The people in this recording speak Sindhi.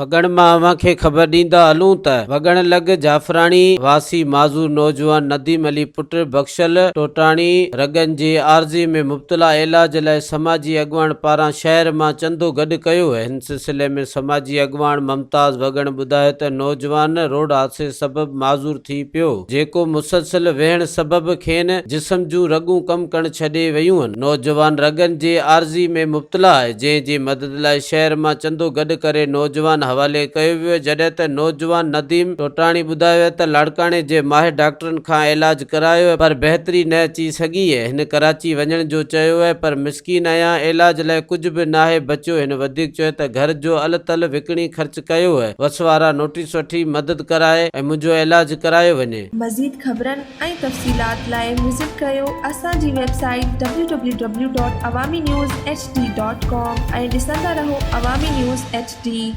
وڳڻ مان اوهان کي خبر ڏيندا هلون ته وڳڻ لڳ جعفراڻي واسي معذور نوجوان نديم علي پٽ بخشل ٽوٽاڻي رڳن جي عارضي ۾ مبتلا علاج لاء سماجي اڳواڻ پاران شهر مان چندو گڏ ڪيو هن سلسلي ۾ سماجي اڳواڻ ممتاز وڳڻ ٻڌايو ته نوجوان روڊ حادثي سبب معذور ٿي پيو جيڪو مسلسل ويهڻ سبب کين جسم جون رڳون ڪم ڪرڻ ڇڏي ويون. نوجوان رڳن جي عارضي ۾ مبتلا آهي، جنهن جي مدد لاء شهر مان چندو گڏ ڪري نوجوان حوالي ڪيو ويو، جڏهن ته نوجوان نديم ٽوٽاڻي ٻڌايو ته لاڙڪاڻي جي ماهر ڊاڪٽرن کان علاج ڪرايو پر بهتري نه اچي سگهي، هن ڪراچي وڃڻ جو چيو پر مسڪين آهيان، علاج لاء ڪجهه به ناهي بچيو، هن وڌيڪ چيو ته گهر جو ال تل وڪڻي خرچ ڪيو، وس وارا نوٽيس وٺي مدد ڪرائي ۽ منهنجو علاج ڪرايو وڃي. مزيد خبرن ۽ تفصيلات لاء وزٽ ڪريو اسان جي website W W W dot Awami news H D dot com ۽ ڏسندا رهو عوامي نيوز ايڇ ڊي.